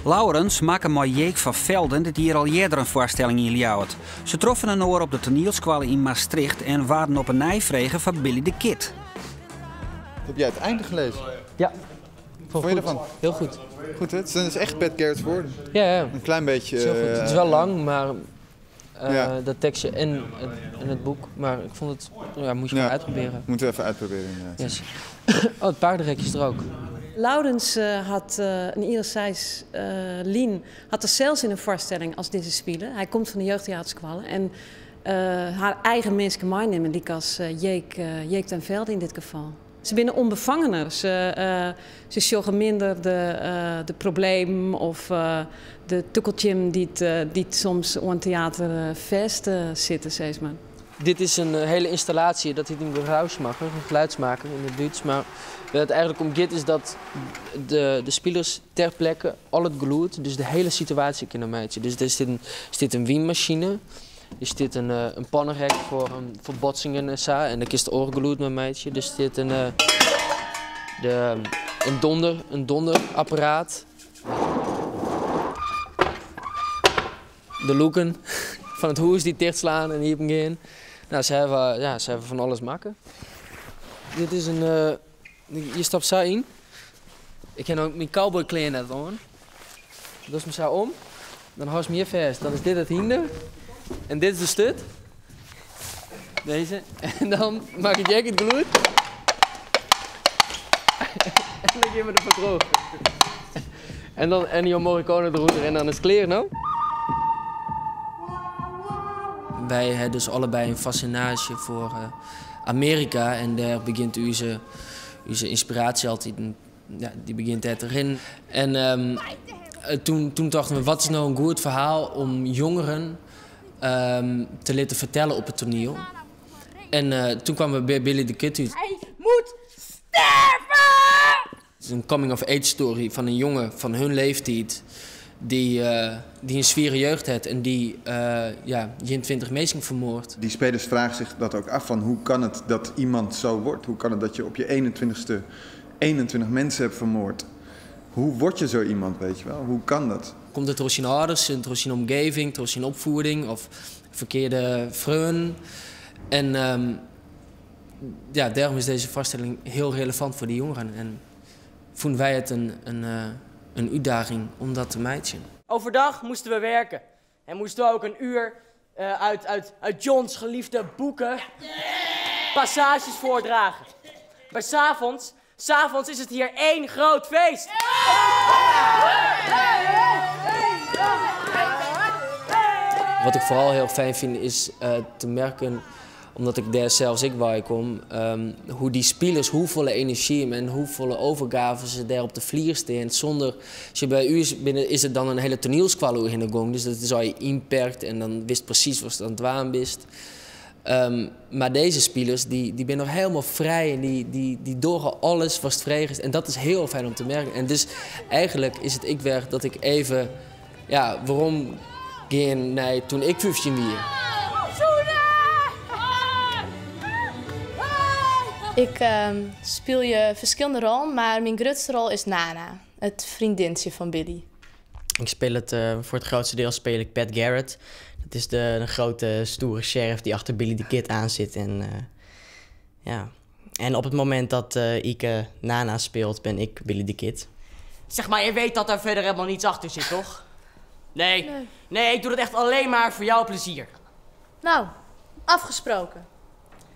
Lourens makke mei Jeek van Velden dit jier al earder in foarstelling yn Ljouwert. Se troffen inoar op de toanielskoalle yn Maastricht en waarden op 'e nij frege foar Billy the Kid. Heb jij het einde gelezen? Ja. Vond je ervan? Heel goed. Goed, hè? Het is echt Pat Garrett's woorden. Ja, ja. Een klein beetje... Het is heel goed. Het is wel lang, maar Ja. dat tekstje en het boek. Maar ik vond het, ja, moet je maar uitproberen. Moeten we even uitproberen, inderdaad. Yes. Oh, het paardenrekje is er ook. Lourens had in ieder seis lien had er zelfs in een voorstelling als deze spelen. Hij komt van de jeugdtheaterskwallen en haar eigen mensen meenemen, die als Jeek ten Velde in dit geval. Ze binnen onbevangener. Ze zorgen minder de probleem of de tukkeltje die het soms op een theater vast zitten, zeg maar. Dit is een hele installatie, dat heet een geluidsmaker, een geluidsmaker in het Duits. Maar waar het eigenlijk om gaat is dat de spelers ter plekke al het geluid, dus de hele situatie kunnen maken. Dus is dit een wienmachine, is dit een pannenrek voor botsingen en zo, en dan is het oorgeluid met meidje. Dus dit een donderapparaat. De loeken van het hoes die dichtslaan en hier gaan. Nou, ze hebben van alles maken. Dit is een... je stapt zo in. Ik heb ook mijn cowboykleren net aan. Dat is me zo om. Dan hou je me hier vast. Dan is dit het hinder. En dit is de stut. Deze. En dan maak ik Jack het geluid. En dan geven we de patroon. En dan Ennio Morricone eronder en dan is het kleren, nou. Wij hebben dus allebei een fascinatie voor Amerika en daar begint uw inspiratie altijd, ja, die begint daar erin. En toen dachten we, wat is nou een goed verhaal om jongeren te laten vertellen op het toneel? En toen kwamen we bij Billy the Kid uit. Hij moet sterven! Het is een coming-of-age story van een jongen van hun leeftijd die een zwiere jeugd heeft en die 21 mensen vermoordt. Die spelers vragen zich dat ook af van hoe kan het dat iemand zo wordt? Hoe kan het dat je op je 21ste 21 mensen hebt vermoord? Hoe word je zo iemand, weet je wel? Hoe kan dat? Komt het door zijn ouders, door zijn omgeving, door zijn opvoeding of verkeerde vreun? En daarom is deze voorstelling heel relevant voor die jongeren. En vonden wij het een uitdaging om dat te matchen. Overdag moesten we werken. En moesten we ook een uur uit Johns geliefde boeken passages voordragen. Maar s'avonds is het hier één groot feest. Wat ik vooral heel fijn vind is te merken, omdat ik daar zelfs ik waar ik kom, hoe die spelers, hoeveel energie en hoeveel overgave ze daar op de vlier staan. Zonder, als je bij u is, binnen, is het dan een hele toneelskwallo in de gong, dus dat is al je inperkt en dan wist precies wat ze aan het waan wist. Maar deze spelers, die zijn nog helemaal vrij en die doorgaan alles wat vrij is. En dat is heel fijn om te merken. En dus eigenlijk is het ik werk dat ik even, ja, waarom ging naar toen ik 15 was. Ik speel je verschillende rollen, maar mijn grootste rol is Nana, het vriendinnetje van Billy. Ik speel het voor het grootste deel speel ik Pat Garrett. Dat is de grote stoere sheriff die achter Billy the Kid aan zit. En op het moment dat Ike Nana speelt, ben ik Billy the Kid. Zeg maar, je weet dat daar verder helemaal niets achter zit, toch? Nee. Nee. Nee, ik doe dat echt alleen maar voor jouw plezier. Nou, afgesproken.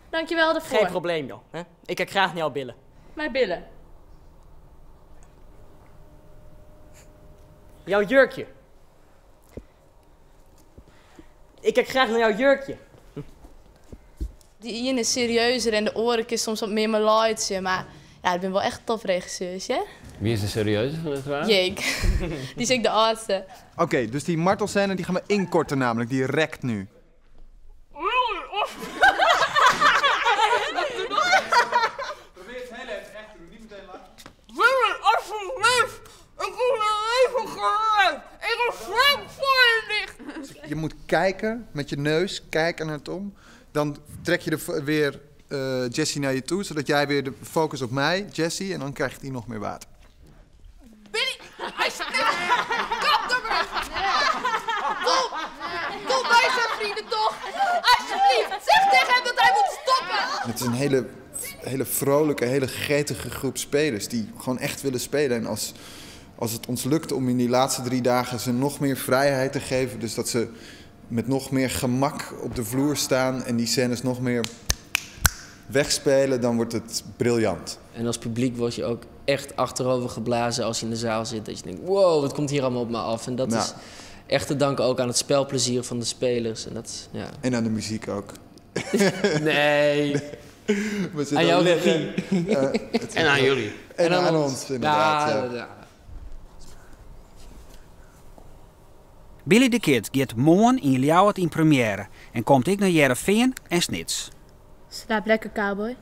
Dankjewel daarvoor. Geen probleem, joh. Hè? Ik kijk graag naar jouw billen. Mijn billen? Jouw jurkje. Ik kijk graag naar jouw jurkje. Die Ian is serieuzer en de oren is soms wat meer mijn lightje, maar ja, ik ben wel echt topregisseurs, hè? Wie is de serieuze van het verhaal? Jake. Die is ook de oudste. Oké, dus die martelscène die gaan we inkorten namelijk, die rekt nu. Probeer het heel even echt te doen, niet meteen lachen. Willy, alsjeblieft! Ik wil mijn leven gered! Ik heb vlak voor je licht! Je moet kijken met je neus, kijken naar Tom. Dan trek je er weer Jessie naar je toe, zodat jij weer de focus op mij, Jessie, en dan krijgt hij nog meer water. Billy, alsjeblieft! Zeg tegen hem dat hij moet stoppen! Het is een hele, hele vrolijke, hele gretige groep spelers die gewoon echt willen spelen. En als het ons lukt om in die laatste 3 dagen ze nog meer vrijheid te geven, dus dat ze met nog meer gemak op de vloer staan en die scènes nog meer wegspelen, dan wordt het briljant. En als publiek word je ook echt achterover geblazen als je in de zaal zit. Dat je denkt, wow, wat komt hier allemaal op me af? En dat is echt te danken ook aan het spelplezier van de spelers. En, dat is, ja. En aan de muziek ook. Nee. We zitten Aan jouw al- regie. Het is En aan jullie. En aan ons, inderdaad. Ja, ja. ja. Billy the Kid gaat morgen in Ljouwert in première en komt ik naar Heerenveen en Snits. Slaap lekker, cowboy.